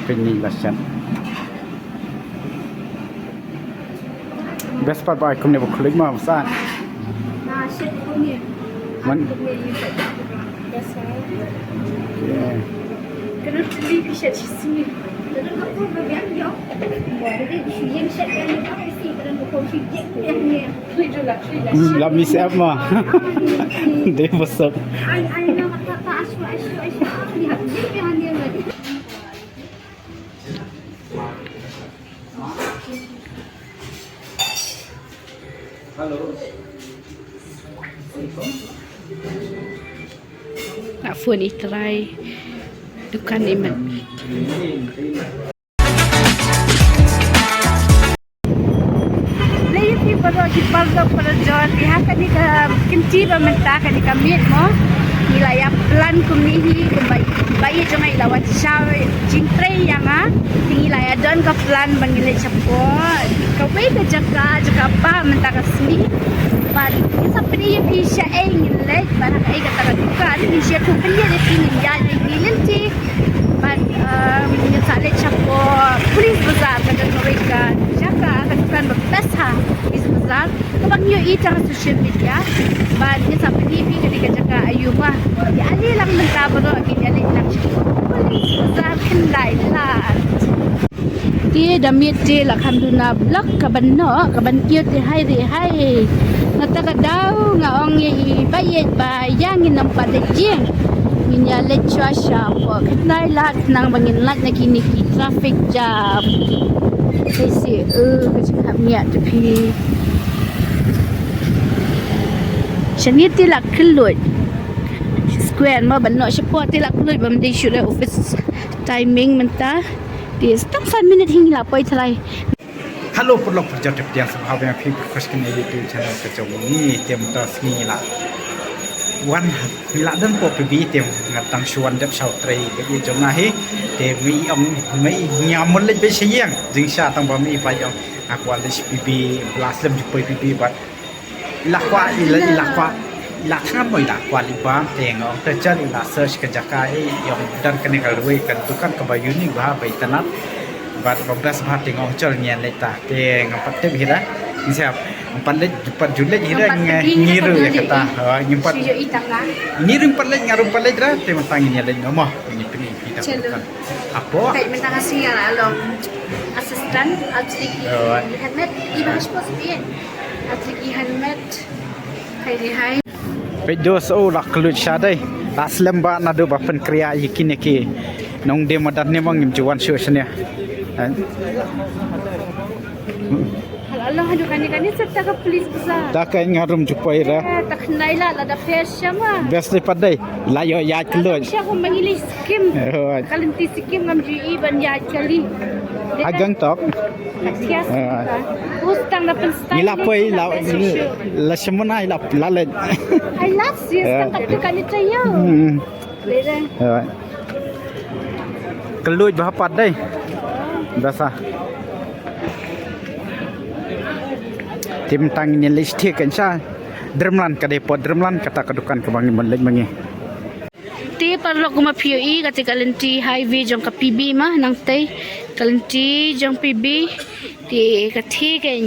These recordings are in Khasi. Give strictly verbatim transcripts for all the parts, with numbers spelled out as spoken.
Pynni la shan. Best part ba ai kumne ba khluit ma sa. Na shet kumne. Man. Kumne yu. Best part. Yeah. Kana tuli ki shet shi sini. Kana ka ko ba biang yo. Ba de shi yen shet kan yo. Shi kana ko shi yen yen. Love me self ma. Dei ba sep. Ai ai na ta ta ashu ashu ashu. Ni ha ni ni. Nga phone i trai dukan i man. Lei ïa phi baroh ki paralok parajor, phi ha kane ka kynti ba mynta, kane ka miet mo. Ngi la ïa plan kumne hi kumba ba ïa jong ngi la wan sha jingtrei ïa nga. Te ngi la ïa don ka plan ba ngin leit shapoh kawei ka jaka, jaka ba mynta ka sngi. Bad ngin sa pyni ïa phi shaei ngin leit bad ha kaei kata ka dukan. Ngin sa ïathuh khyndiat ïa phi, ngin ïaid ïa ki lynti. Bad, um, ngin sa leit shapoh Police Bazar, ka don kawei ka jaka, ka dukan ba best ha Police Bazar. Kaba ngi ïohi tang ha social media. Bad ngin sa pyni ïa phi kane ka jaka aïu ma. Ïa ale lang mynta baroh ngin ïa leit lang shapoh Police Bazar khyndai lad. Te da miet te la kham duna blok kaban noh, kaban kiew te hai re hai. Nangta ka daw nga ong ïa i ba ïeit ba ïa ngin ym pat leit jing. Ngin ïa leit shuwa shuwa hapoh khyndai lad khnang ba ngin lait na kine ki traffic jam. Te shi, eh, ka jingkham ïa te phi. Shane te la khluit. Square ma ban noh shapoh te la khluit bym dei shuh le office timing mynta. Te tang san minit hi ngi la poi trai. Hello paralok parajor, te pdiang sngewbha ba ïa phi pyrkhat kane YouTube channel ka jong ngi. Te mynta sngi ngi la wan, ngi la don hapoh P B, te nga tang shu wan dep sha u trei ba ïeit jong nga hi. Te ma i ong, ma i, ngi ïa mon leit beit sha ïing, jingshisha tang ba ma i ba i ong nga kwah leit sha P B, ba la slem ju poi P B bad I la kwah, i la, i la kwah, i la thngan mo, i la kwah lip balm, te nga ong te jan i la search ka jaka, i ong don kane ka ruwei ka dukan kaba unique bha, ba itynnad bad ba best bha, te nga ong chal ngi ïa leit ta, te ngam pat tip hi da. Ngi sngap, ngam pat leit, pat ju leit hi da, ngi ruh ïa kata. Ngi pat, ngi ruh pat leit, nga ruh pat leit da, te mynta ngin ïa leit noh mo, ngi pyni hi da ka dukan. Apo? Peit mynta nga sngew la long assistant, I'll take you helmet, i ba haspo sbien. Peit dos, oh, la kylluid sha dei. La slem bha naduh ba pynkhreh ïa kine ki nongdie madan ne ma ngim ju wan shuh shane. Halo, halo, haduh kane kane sa ta ka police bsa. Ta ka nga rum ju poi ra. Eh, ta khyndai la, la da pher shama. Best dei pat dei. La ïoh ïaid kylluid. Sha kum ba ngi leit Sikkim. Ka lynti Sikkim ngam ju i ban ïaid kali. Ha Gangtok. Yes. Us tang da pynstang. Ngi la poi la, la shimon ai la, la leit. I love this. Tang ka tu ka ni tayo. Lere. Kylluid bha pat dei. Basa. Te mynta ngin leit sha kan sha Dreamland, ka dei hapoh Dreamland kata ka dukan kaba ngi mon leit ma ngi. Te paralok, kumba phi ïohi kata ka lynti highway jong ka P B ma nangtei, ka lynti jong P B. Te kata kan,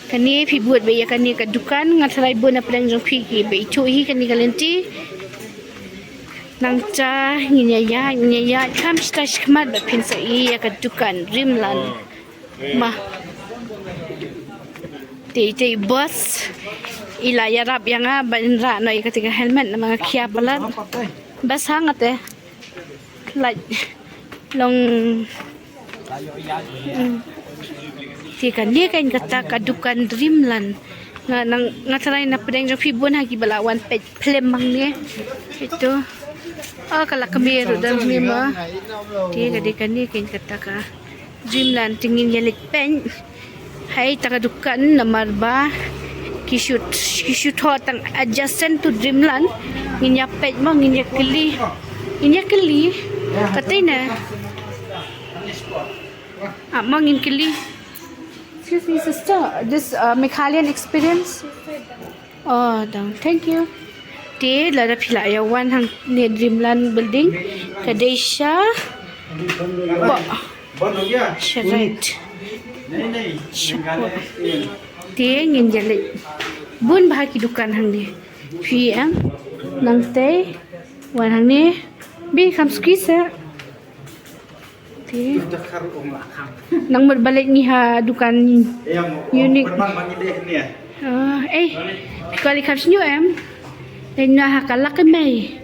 kane phi bud ba ïa kane ka dukan, nga tharai bun na pdeng jong phi kiba ithuh hi kane ka lynti. Nangta ngin ïa ïaid, ngin ïa ïaid kham shata shakhmat ba phin sa ïohi ïa ka dukan Dreamland. Ma. Te, te boss i la ïarap ïa nga ban rah noh ïa kata ka helmet namar nga khia palat. Bas ha nga te. Lait long. Hmm. Te kane kan kata ka dukan Dreamland. Nga nang, nga tharai na pdeng jong phi bun ha kiba la wan peit film hangne. Ito. Oh, ka la kmie ruh da hangne ma. Te ka dei kane kan kata ka Dreamland, te ngin ïa leit peit ha ita ka dukan namar ba ki shu, ki shu thoh tang adjacent to Dreamland. Ngin ïa peit mo, ngin ïa kylli. Ngin ïa kylli. Katei ne. Ah, mo ngin kylli. Excuse me, sister. This, uh, Meghalayan Experience. Oh, dang. Thank you. Te lada phi la ïa wan hangne Dreamland Building, ka dei sha Pok. Sharet. Shapoh. Te ngin ïa leit bun bha ki dukan hangne. Phi em nang tei wan hangne. Bi kham suki sa. Te nang mut ba leit ngi ha dukan Unique. Ah, eh, phi kwah leit kham shñiuh em? Leit na ha ka lak mei.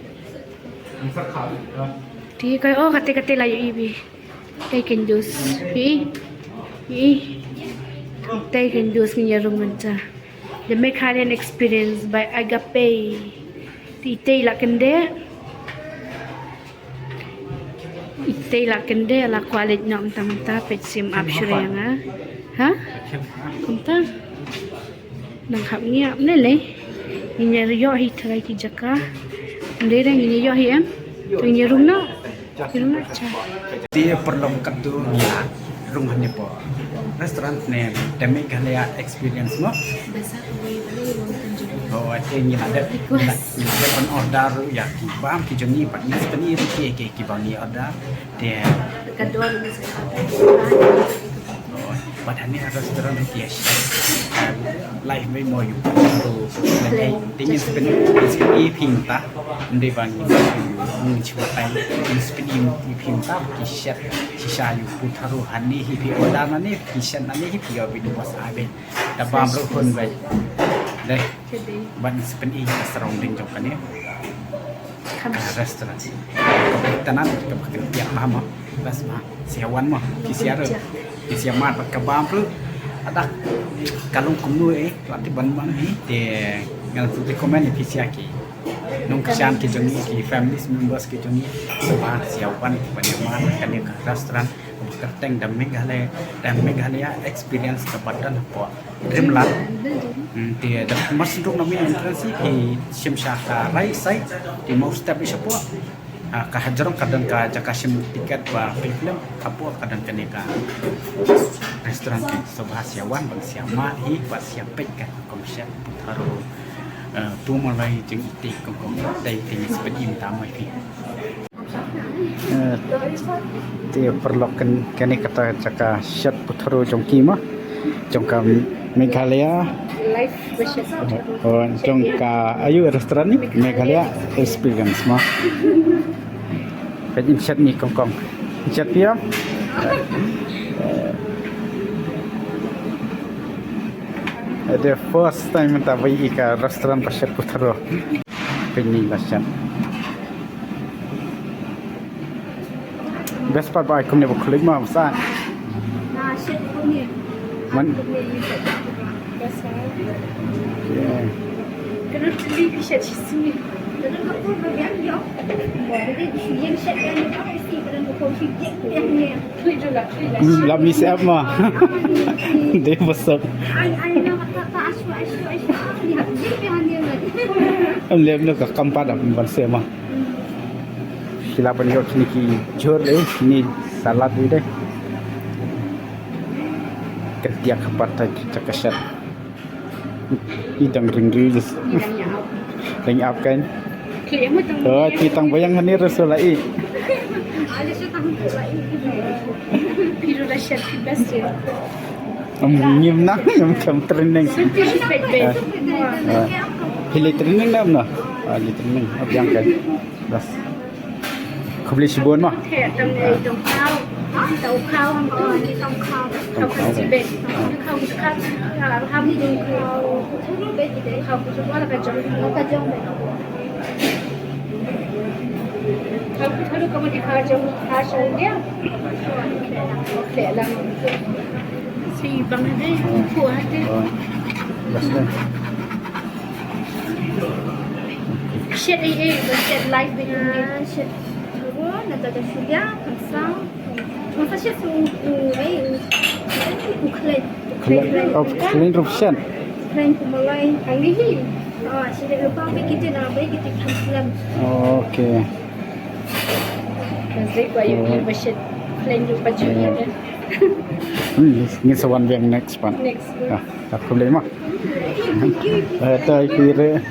Te ka, oh, kate kate la ïohi bi. Tei Kendus. Hi. Hi. Tei Kendus ngi ïa rung mynta. The Meghalayan Experience by Agape. Te tei la kyndit. Itei la kyndit la kwah leit noh mynta mynta peit sim ap shuh ïa nga. Ha? Kumta. Nang hap ngi ap ne lei. Ngin ïa ïoh hi tharai ki jaka. Ym dei re ngin ïa ïoh hi em. Ngin ïa rung noh. Ïa rung noh cha. Te paralok katto ngi la rung hangne hapoh restaurant ne The Meghalaya Experience mo. Oh, I think ngi la dep, ngi la, ngi la dep ban order ruh ïa ki bam ki jong ngi, pat ngi sngewthuh ruh ki, ki, ki bam ngi order. Te ka dor ngi sngewthuh. Oh, pat hangne ha restaurant ki ïa share, eh, live mei mo ïa u. Te ngi sngewthuh, ngi sngewthuh ïa phi mynta. Ym dei ba ngi, ngi sngewthuh ïa phi mynta ki share shisha ïa u Putharo hangne hi phi order nangne, ki share nangne hi phi ïoh beit bos ai beit. Da bam ruh hun beit. Dei. Ban sngewthuh ïa ka surrounding jong kane ka restaurant. Ka bynta nan ka ba kyntiat bha mo. Bas bha. Sia wan mo. Ki sia ruh. Ki sia mad bad ka bam ruh. Haduh ka long kumno eh. Lada ban wan hi te ngan recommend ïa phi sia ki nongkyrshan ki jong ngi, ki family members ki jong ngi. Sngewbha sia wan ban ïa mad kane ka restaurant. Kyrteng The Meghalaya, The Meghalaya Experience kaba don hapoh Dreamland. Hmm, te da mar shu duk na main entrance hi phi shim sha ka right side, te mo step shapoh. Ah, ka hajrong ka don ka jaka shim tiket ba phi film, hapoh ka don kane ka restaurant. Te sngewbha sia wan ban sia mad hi ba sia peit ka kong chef Putharo. Eh, tu mo lai jingitei kong kong tei te ngi sngewbha im tam mai phi. Eh, te paralok kan, kane kata jaka chef Putharo jong ki mo. Jong ka Meghalaya. Live version. Oh, jong ka aiu restaurant ni? Meghalaya Experience mo. Peit in chat ni kong kong. In chat phi ïa. Eh, the first time mynta ba ïohi ka restaurant ba chef Putharo. Peit ni ba chat. Best part ba ai kumne ba khublei ma bsa. Na chef kumne. Man. Kumne ïa ka. Best part. Yeah. Kano tili ki chef shisni. Kano ka pun ba biang yo. Ba dei shu ïeng chef biang yo. Ba dei si kano ka pun shu ïeng biang yo. Hmm, lap ni siap ma. Dei besok. Ai, ai, na, ta, ta, asu, asu, asu. Ni hap jing ni hanya ni. Am lem no ka kam pat ap ban se ma. Ki la ban ïoh kine ki jhur eh, kine salad eh dei. Kyntiat ka pat ta, ta ka shet. I dang ring ring. I dang ïa ap. Dang ïa ap kan. Ki ïa mut tang. Oh, ki tang biang hangne ruh shu la i. Ala shu tang la i. Phi ruh la shet ki best eh. Am ngim nang, ngim kam training. Shu phi shu peit beit. Ah. Phi leit training na em na? Ah, leit training. Ap biang kan. Bas. Khublei shibun ma. Khublei, tang, eh, tang khaw. Tang khaw, tang khaw. Tang khaw. Tang khaw. Tang khaw. Tang khaw. Tang khaw. Tang khaw. Tang khaw. Tang khaw. Tang khaw. Si bang hade, ku hade. Oh. Bas deh. Shet ei ei, shet live video. Ah, shet. Ro, na ta ta shulia, kan sang. Masa shet su, u, ei, u, u khlei. Khlei, oh, khlei rup shet. Khlei ku malai. Ang ni hi. Ah, shet rupa be kiti na, be kiti kan slam. Okay. Mas dei ku ayu ni ba shet. Khlei rupa junior. Hmm, ni sa wan biang next one. Next one. Ah, aku boleh mah. Eh, tai kire.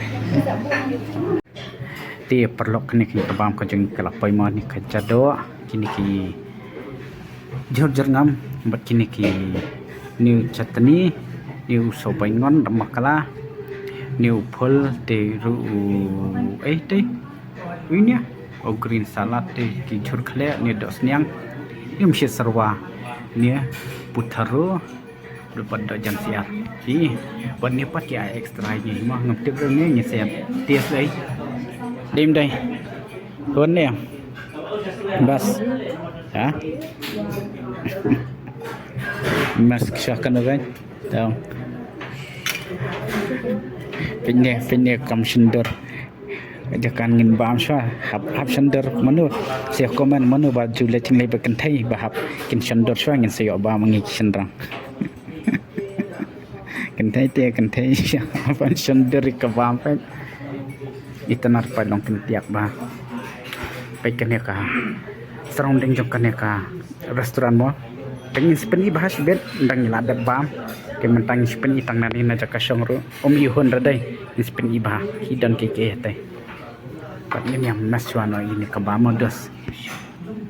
Te paralok, kine ki bam ka jong ka la poi ma, ni ka jadoh, kine ki Jhur jyrngam bad kine ki, ne u chutney, ne u sobai ngon da makala, ne u phul te ruh u, eh, te u, ne u green salad te ki jhur khleh, ne u doh sniang, ne u mynsiem syrwa, ne u putharo, ruh bad doh jam siar. Ih, bad ne pat ki ai extra, ne ma ngam tip ruh ne, ne siap. Taste dei. Dim dei. Hun ne. Bas. Ha? Mas ksha kan kan. Tau. Pynne, pynne kam shyndur. Jakan ngin bam shwa, hap, hap shyndur mano. Sa comment mano ba ju leh jingleh ba kynthei ba hap kin shyndur shwa, ngin sa ïoh bam ngi ki shynrang. Kynthei te kynthei, ban shyndur ïa ka bam peit. Ita nar peit long kyntiak ba. Peit kane ka surrounding jong kane ka restaurant mo. Te ngin sa pyni bha shibit, ynda ngi la dep bam. Te mynta ngin sa pyni tang nangne na jaka shong ruh. Um i hun ra dei, ngin sa pyni bha. Hi don kiei kiei te. Bad ngin ïa mess shwa noh ïa kane ka bam mo dos.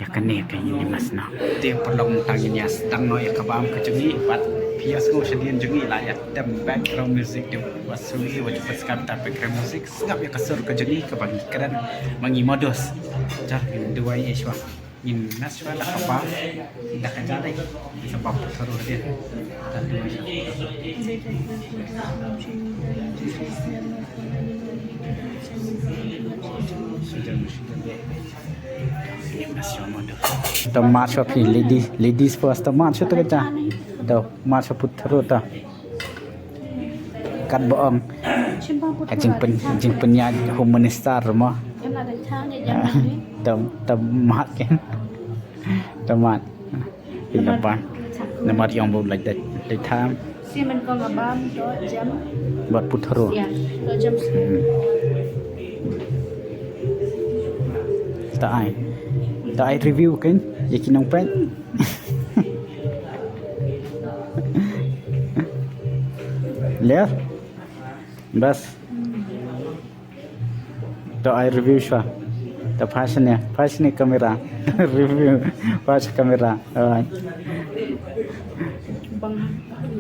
Ïa kane ka ïa mess noh. Te paralok mynta ngin ïa sdang noh ïa ka bam ka jong ngi bad phi ïa sngew shadien jong ngi la ïa tem background music te wat sngewbha wat subscribe ta background music. Sngap ïa ka sur ka jong ngi kaba ngi kren ma ngi mo dos. Jah ngin duwai ïa shwa. Ngin mess shwa da ka bam. Da ka jadai. Sa bam putharo hadien. Ta duwai. Ngin mess shwa mo dos. Ta mad shwa phi ladies, ladies first ta mad shwa ta ka ja. Ta mad shwa putharo ta. Kat ba ong. Ka jingpyn, jingpynïaid Home Minister mo. Tam, tam mat ken. Tam mat. Pynban. Namar ïong ba u lait, lait, lait tham. Simen ko nga bam doh jam. Bad putharo. Ïa, doh jam. Hmm. Ta ai. Ta ai review ken. Ïa ki nongpeit. Ler. Bas. To ai review shwa. To phai shane, phai shane camera. Review. Phai sha camera. Alright. Bang.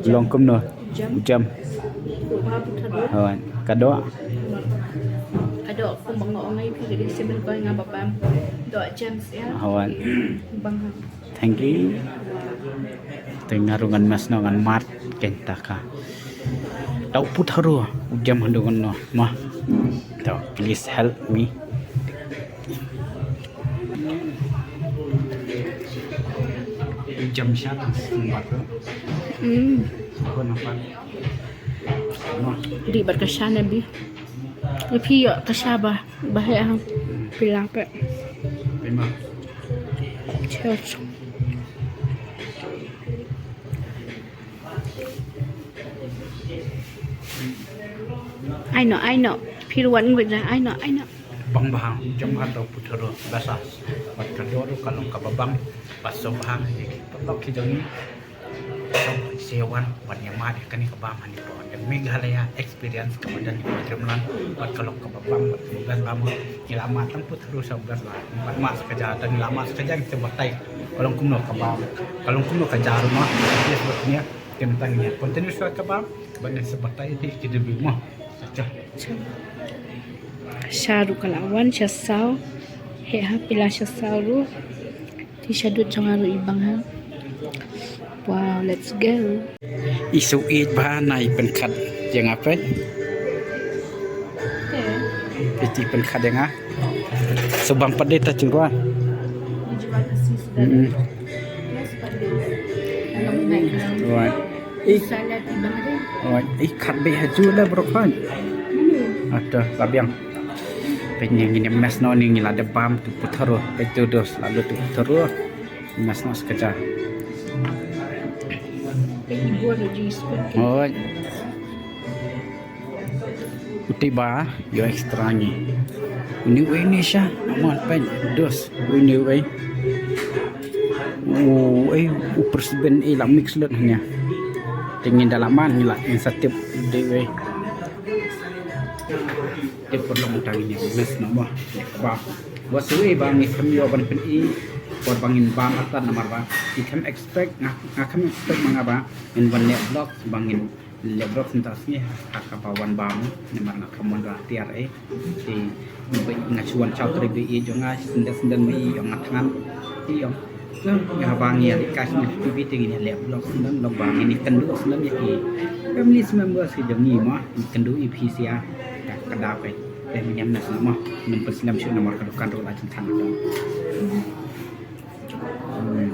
Long kumno? Jam. Jam. Bang putharo. Alright. Ka doh. Ka doh kum ba nga ong ïa phi ka dei simen ko nga ba bam. Doh jam ïa. Alright. Bang. Thank you. Te nga ruh ngan mess noh ngan mad kein ta ka. Tau putharo u jam haduh ngan noh ma. To please help me. U jam sha ta sumbat. Hmm. Ko na pa. Di bad ka sha na bi. Ïa phi ïoh ka sha ba, ba heh ha. Phi la peit. Cheers. Ai noh, ai noh. Phi ruh wan ngut da. Ai noh, ai noh. Bang bha, jam ha tau putharo, basa. Bad ka doh ruh ka long kaba bang, bad sop bha, ïa ki paralok ki jong ngi. Sop, sa ïa wan, wan ïa mad ïa kane ka bam hangne hapoh. Ïa Meghalaya experience kaba don hapoh Dreamland, bad ka long kaba bang, bad kaba best bam. Ngi la mad tang putharo sa best bam. Bad mad sa ka ja, tang ngi la mad sa ka ja, ngi sa batai. Ka long kumno ka bam. Ka long kumno ka ja ruh mad. Yes, bad ngi, ngi tang ngi continue sa ka bam, bad ngi sa batai, ïa ki review mo. Sha ruh ka la wan sha saw. Heh ha phi la sha saw ruh. Te sha dud jong nga ruh i bang ha. Wow, let's go. I shu ïeit bha na i pynkhat ïa nga peit. Peit i pynkhat ïa nga. Shu bang pat de ta jingwan. Mm-mm. Right. Ih. Right. Ih, khat beit ha ju la bro kan. Ada, la biang. Peit ngi ngin mess noh, ngi la dep bam tu putharo. Peit tu dos la tu putharo. Mess noh sekejap. Right. Uti ba, ïoh extra ngi. Uni uei ni sha, amat peit, dos, uni uei. Uei, u perseben i la mix lut hanya. Te ngin da la man ngi la, ngin sa tip, dei uei. Te paralok mynta ngin ïa mess noh mo, ïa kaba. Wat shu uei ba ngi khlem ïoh ban pyni. Por ba ngin bam artat namar ba ki khlem expect, nga, nga khlem expect ma nga ba ngin wan leh vlog ba ngin leh vlog mynta sngi ha kaba wan bam, namar nga khlem wan rah tiar eh. Te nga shu wan shaw trei ba i jong nga shu senden senden ma i ong nga thngan. I ong nga ba ngi ïa leh ka shu ngi pi pi te ngin ïa leh vlog senden lok ba ngin ïa kynduh senden ïa ki family members ki jong ngi ma, ngin kynduh i phi sia. Ka, ka daw kai. Te mynnyam na snem mo, ngin pynslem shuh namar ka dukan ruh la jingthan ruh. Hmm.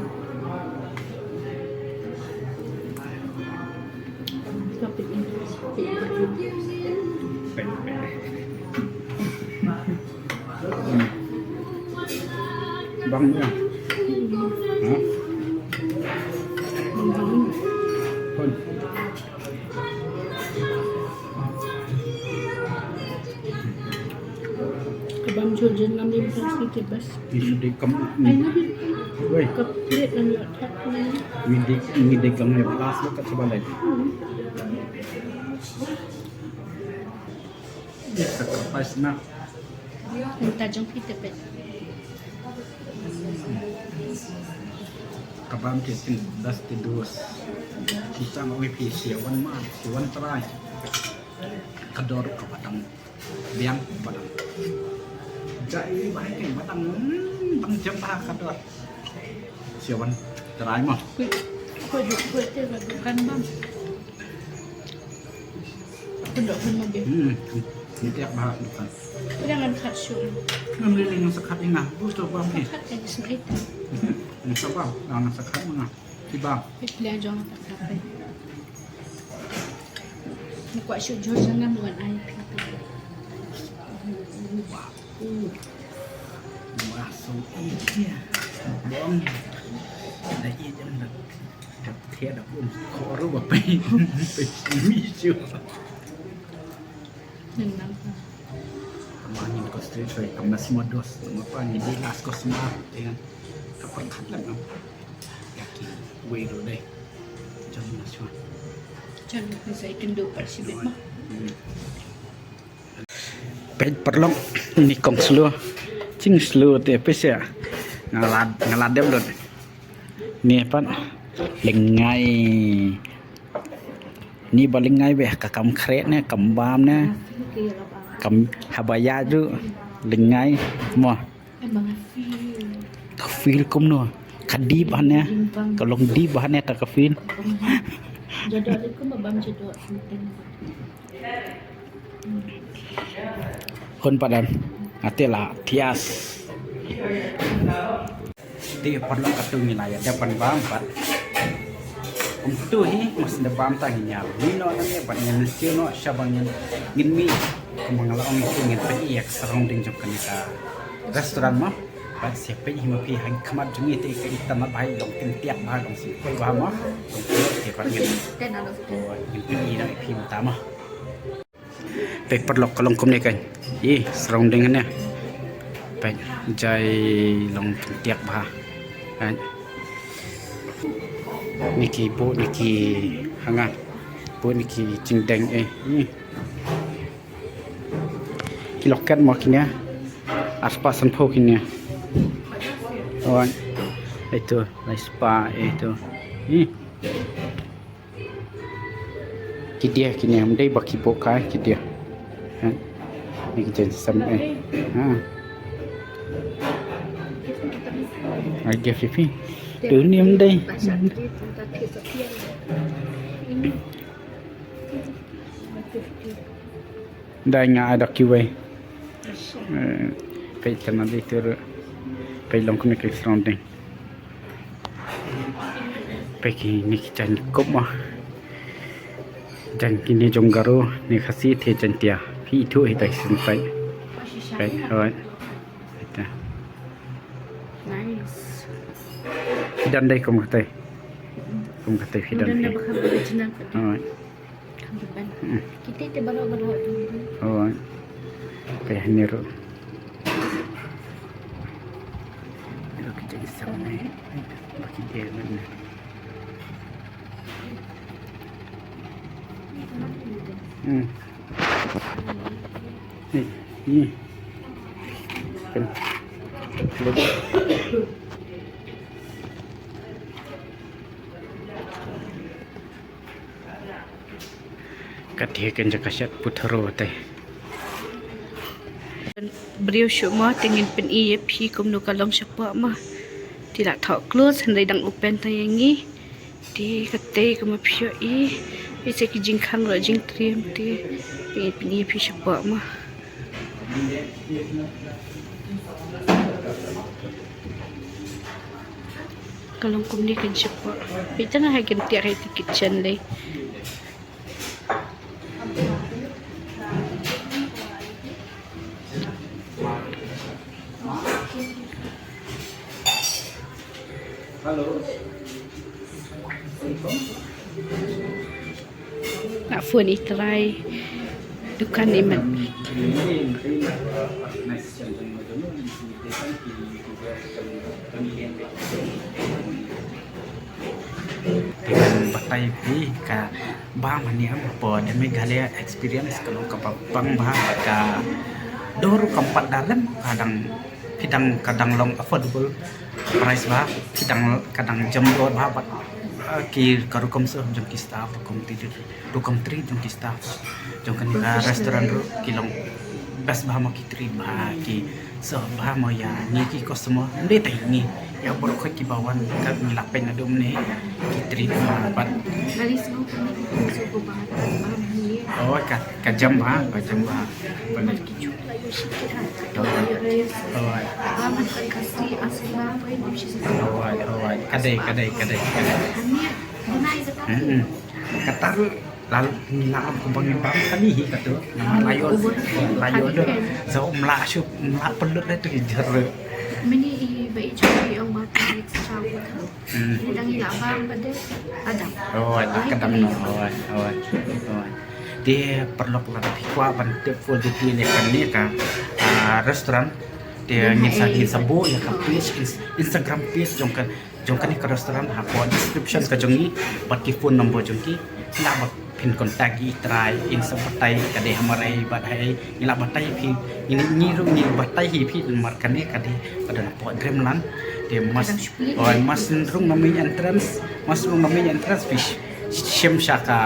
Peit, peit. Hmm. Bang ïa. Ha? Pun. Ka bam jhur jhur ngam lim plastik ke bas. Ni shu dei kam. Ai, na bi. Wei. Ka plate ngan ïoh thak ni. Ni dei, ni dei kam ïa plastik ka saba lai. Hmm. Ni sacrifice na. Mynta jong phi te peit. Ka bam te tin das te dos. Kita ngi phi sia wan ma, sia wan trai. Ka dor ka batang. Biang batang. Jai ba hai keng batang. Hmm, tang jam ba ka dor. Sia wan trai ma. Kui, kui, kui te ba kan bam. Pyndoh pynmage. Hmm. Ni tiak ba dukan. Pyndoh ngan khat shuh. Ngam lei lei ngan sa khat ïa nga. Bus to bam ni. Khat ka jism ai ta. Hmm. Ngan sa bam. Ngan sa khat ma nga. Ki bam. Pyndoh jong ta khat ai. Ni kwah shuh jhur jong ngam wan ai. Wah. Wah, so easy. Bom. Da i jam da. Te da kum ko ru ba pei. Pei mi ju. Nang nang. Kama ngin ko straight away kam na semua dos. Kama pa ngin di last ko semua dengan. Ka pang khat lang. Ya ki wei ru dei. Jam na semua. Jam na sa ikan do par sibit ma. Hmm. Peit paralok, ni kong slow. Jing slow te peit sha. Nga la, nga la dep lut. Ni pat lyngngai. Ni ba lyngngai bha ka kam khreh ne, kam bam ne. Kam haba ïaid ruh lyngngai mo. Ka feel kumno? Ka dip hangne. Ka long dip hangne ka, ka feel. Hun padan. Ate la thias. Te paralok, katu ngi la ïa dep ban bam pat. Kumtu hi, mas da bam ta ngin ïa mih noh nangne bad ngin siew noh sha ba ngin, ngin mih. Kumba nga la ong, ngin peit ïa ka surrounding jong kane ka restaurant mo. Bad sa peit hi ma phi ha khmat jong ngi te ka itynnad bha, long kyntiak bha, long simple bha mo. Long kyntiak bha ngin. Ngin peit ïa phi mynta mo. Peit paralok, ka long kumne kan. Ï, surrounding ne. Peit, jai long kyntiak bha. Peit. Ni ki bun, ni ki hangne. Bun, ni ki jingdeng eh. Ï. Ki loket mo kine. Arspah sanphew kine. Wan. Ito, lai spah ito. Ï. Ki dia kine, ym dei ba ki buh kai ki dia. Ha. Ni ki jen sem eh. Ha. Ai dia pipi. Tu ni ym dei. Dai nga ada kiwei. Eh, peit tang na dei tu. Peit long kine ki surrounding. Peit kine ki jaiñkup mo. Jaiñ kine jong Garo, ne Khasi te Jaiñtia. Phi ithuh hi tai sien tai. Peit, alright. Peit ta. Nice. Phi don dei kum katai. Kum katai phi don dei. Alright. Kita te baroh baroh tu. Oh. Kaya ni ru. Ru kita di sana. Bagi dia mana. Hmm. Ni, ni. Kan. Coklat. Kat hi kan jaka shat putharo te. Briew shuh ma te ngin pyni ïa phi kumno ka long shapoh ma. Te la thoh close hynrei dang open tang ïa ngi. Te kata kumba phi ïohi. Phi sa ki jingkhang ruh jingtriem te. Ngin pyni ïa phi shapoh ma. Ka long kumne kan shapoh. Phi tang ha kan tiak ha ki kitchen lei. Hello. Nga phone i trai dukan i man. Te kan batai phi ka bam hangne, am hapoh da Meghalaya experience ka long kaba bang bha, ka dor kam pat da lem, ka dang, phi dang, ka dang long affordable price bha, phi dang, ka dang jam dor bha, bad, uh, ki ka rukom sah jong ki staff, rukom ti, rukom treat jong ki staff jong kane ka restaurant ruh ki long best bha mo, ki treat bha, ki sah bha mo ïa ngi ki customer. Ym dei tang ngi, ïa baroh khoit kiba wan ka ngi la peit naduh mynne ki treat bha bad. Oh, ka, ka jam bha, ka jam bha. Bad. Oh, oh. Oh, oh. Ka dei, ka dei, ka dei, ka dei. Hmm. Kata ruh la, la lam kumba ngi bam kane hi katu. Namar la ïoh, la ïoh dot. Sa ym lah shuh, ym lah pynlut dei tu hi jar. Mini i ba i jong i ong ba ka next chau ka. Hmm. Ni dang i la bam ba dei. Adam. Oh, la ka dang no. Oh, oh, oh. Te paralok, lada phi kwah ban tip full detail ïa kane ka, ah, restaurant. Te ngin sa, ngin sa buh ïa ka page, Ins-, Instagram page jong ka jong kane ka restaurant hapoh description ka jong ngi, bad ki phone number jong ki. Ngi lah ban phin contact ïa i trai, in sa batai ka dei ha marwei bad haei, ngi lah batai phi, ngi, ngi ruh ngi batai hi phi, namar kane ka dei ka don hapoh Dreamland. Te mas, oh, mas rung na main entrance, mas rung na main entrance phi sh-, shim sha ka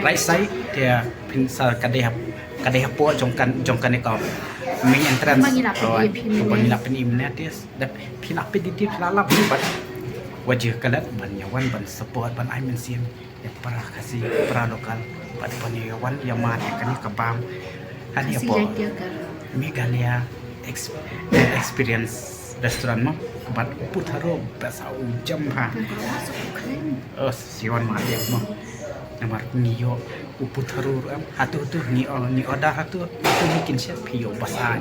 right side, te phin sa ka dei hap-, ka dei hapoh jong kan, jong kane ka main entrance. Kumba ngi la pyni, oh, kumba ngi la pyni mynne te. Da phi la peit dei, phi la lap hi bad wat ju klet ban ïa wan ban support ban ai mynsiem ïa para Khasi, para local bad ban ïa wan ïa mad ïa kane ka bam. Hangne hapoh Meghalaya Ex-, eh, Experience Restaurant mo, bad u putharo best, u jam bha. Oh, shu wan mad ïa mo. Namar ngi ïoh u putharo ruh em. Hato, hato ngi, oh, ngi order hato, hato ngi kin shet phi ïoh basa.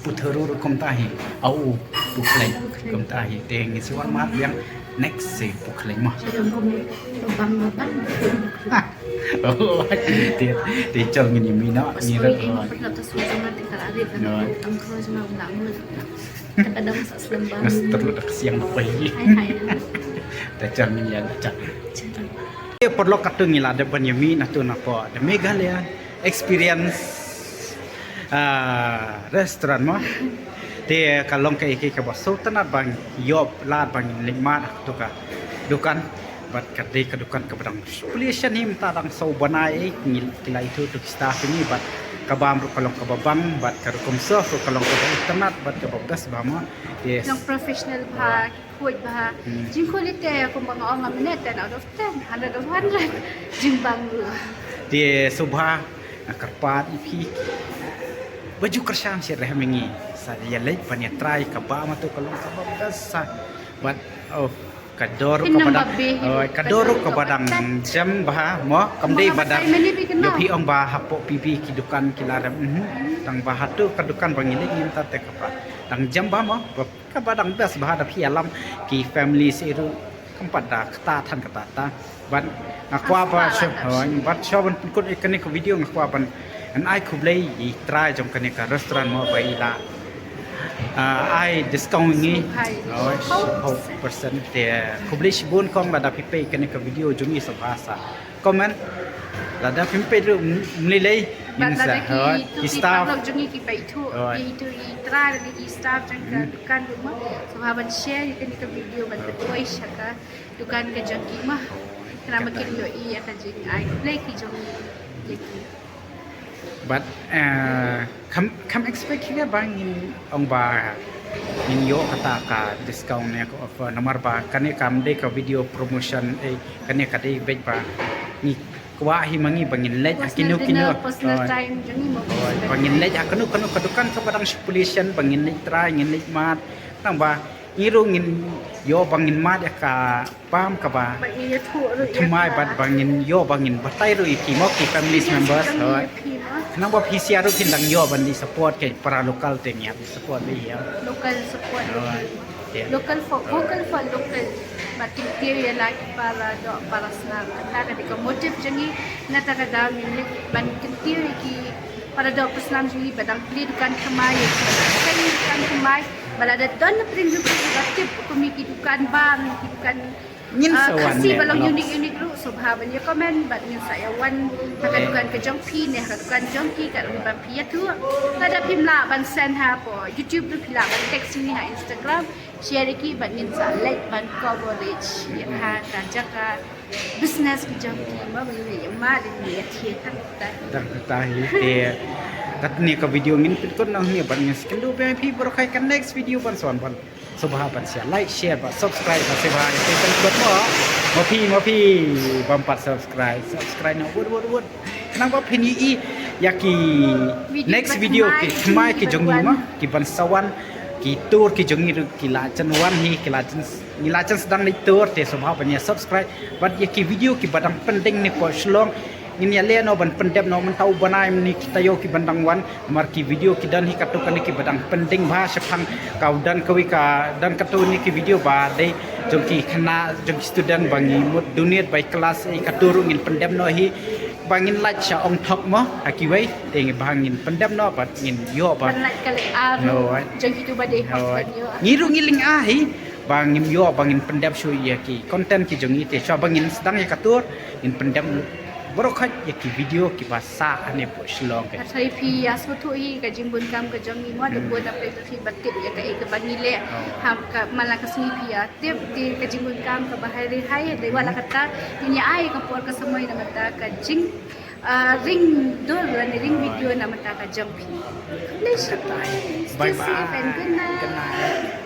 Putharo ruh kumta hi. Au, pu khlei kumta hi. Te ngi shu wan mad biang next se pu khlei mo. Oh, te, te chal ngin ïa mih noh, ngi ruh. Nga shu terlut da ka siang da poi. Te chal ngin ïa chak. Te paralok, katu ngi la dep ban ïa mih na tu na pdeng The Meghalaya Experience, ah, Restaurant mo. Te ka long kaei kaei kaba sngewtynnat ban ïoh lad ban leit mad ha katu ka dukan. Bad ka dei ka dukan kaba dang plie shen hi, mynta dang shu bnai, ngi, ki la ithuh tu ki staff ngi, bad ka bam ruh ka long kaba bang, bad ka rukom sah ruh ka long kaba itynnat bad kaba best bha mo. Yes. Long professional bha. Khuid bha. Hmm. Jingkhuid ïa te kumba nga ong mynne, ten out of ten, hundred of hundred. Jingbang ruh. Te sngewbha nga kyrpad ïa phi ba ju kyrshan sha rhem ïa ngi. Sa ïa leit ban ïa try kaba ma tu ka long kaba best sa. Bad, oh, ka dor ruh kaba dang, oh, ka dor ruh kaba dang jem bha mo, kam dei ba dang. Ïa phi ong ba hapoh P B ki dukan ki la rem, mhm. Tang ba hatu ka dukan ba ngi leit ngim ta te kaba dang jem bha mo. Kaba dang best bha, da phi ïalam ki family seh ruh kam pat da kata than kata ta. Bad nga kwah ba shu, bad shu ban pynkut ïa kane ka video, nga kwah ban ai khublei ïa i trai jong kane ka restaurant mo ba i la, ah, ai discount ngi. Hynriew percent te khublei shibun kong, lada phi peit kane ka video jong ngi sngewbha sa comment. Lada phim peit ruh ym lei lei. Bad lada ki, ki staff jong ngi ki peit thuh, ki, ki trai, lada ki staff jong ka dukan ruh mo, sngewbha ban share ïa kane ka video ban pynpoi sha ka dukan ka jong ki mo. Khnang ba kin ïohi ïa ka jingai khublei ki jong ngi ïa ki. But uh, kham kham expect hi ba ngin ong ba ngin ïoh kata ka discount ne ka offer, namar ba kane kam dei ka video promotion, eh, kane ka dei beit ba ngi kwah hi ma ngi ba ngin leit ha kino kino. Personal dinner, personal time jong ngi mo. Ba ngin leit ha kano kano ka dukan kaba dang shu pule shen, ba ngin leit try, ngin leit mad. Nang ba ngi ruh ngin ïoh ba ngin mad ïa ka bam kaba thymmai, bad ba ngin ïoh ba ngin batai ruh ïa ki mo, ki family members. Hooid. Nang ba phi sha ruh phin dang ïoh ban ïa support ki para local te, ngi ïa support ïa. Local support, local. Local for, vocal for local. Bad kyntiew ïa la ki para doh para snam. Kata ka dei ka motive jong ngi. Na kata ka daw ngin leit ban kyntiew ïa ki para doh para snam jong ngi ba dang plie dukan thymmai, ïa ki ba dang seng dukan thymmai. Ba lada don na pdeng jong phi ba tip kum ïa ki dukan bam, ïa ki dukan, ngin sa wan Khasi ba long unique unique ruh, sngewbha ban ïa comment bad ngin sa ïa wan ha ka dukan ka jong phi ne ha ka dukan jong ki, ka ruh ban phi ïathuh. Lada phim lah ban send ha pdeng YouTube ruh phi lah ban text ïa ngi ha Instagram. Share ïa ki bad ngin sa leit ban coverage ïa ka, ka jaka business ka jong ki, mo, ba ngin ïa mad, ngin ïa thied tang tai. Tang tai te. Katne ka video ngin pynkut noh hangne bad ngin sa kynduh biang ïa phi baroh kawei ha ka next video ban sa wan ban. Sngewbha ban share, like, share bad subscribe bad sngewbha ïa phi ban kut mo. Mo phi, mo phi bym pat subscribe, subscribe noh wut wut wut. Khnang ba phin ïohi ïa ki next video ki thymmai ki jong ngi mo, ki ban sa wan, ki tour ki jong ngi ruh ki la jan wan hi, ki la jan, ngi la jan sdang leit tour te, sngewbha ban ïa subscribe bad ïa ki video kiba dang pending ne pdeng Shillong. Ngin ïa leh noh ban pyndep noh mynta u bnai mynne ki taïew kiban dang wan. Namar ki video ki don hi katto katne kiba dang pending bha shaphang, ka u don kawei ka don katto katne ki video ba dei jong ki khynnah jong ki student ba ngi mut donate by class, ïa katto ruh ngin pyndep noh hi. Ba ngin lait sha Ongthok mo ha kiwei te, ba ngin pyndep noh bad ngin ïoh ba. Ban lait ka leit ar jong kito ba dei hok ban ïoh. Ngi ruh ngi lynga hi ba ngin ïoh ba ngin pyndep shuh ïa ki content ki jong ngi te, shuwa ba ngin sdang ïa ka tour ngin pyndep baroh kawei ïa ki video kiba sah hangne pdeng Shillong ka. Hynrei phi ïa sngewthuh hi ka jingbun kam ka jong ngi mo, da bun na pdeng phi ba tip ïa kaei kaba ngi leh. Ha ka man la ka sngi phi ïa tip te ka jingbun kam kaba hynrei hynrei wat la katta ngin ïa ai ka por ka samoi na bynta ka jing, ah, ring dur lane ring video na bynta ka jong phi. Khublei shibun. Stay safe and good night. Good night.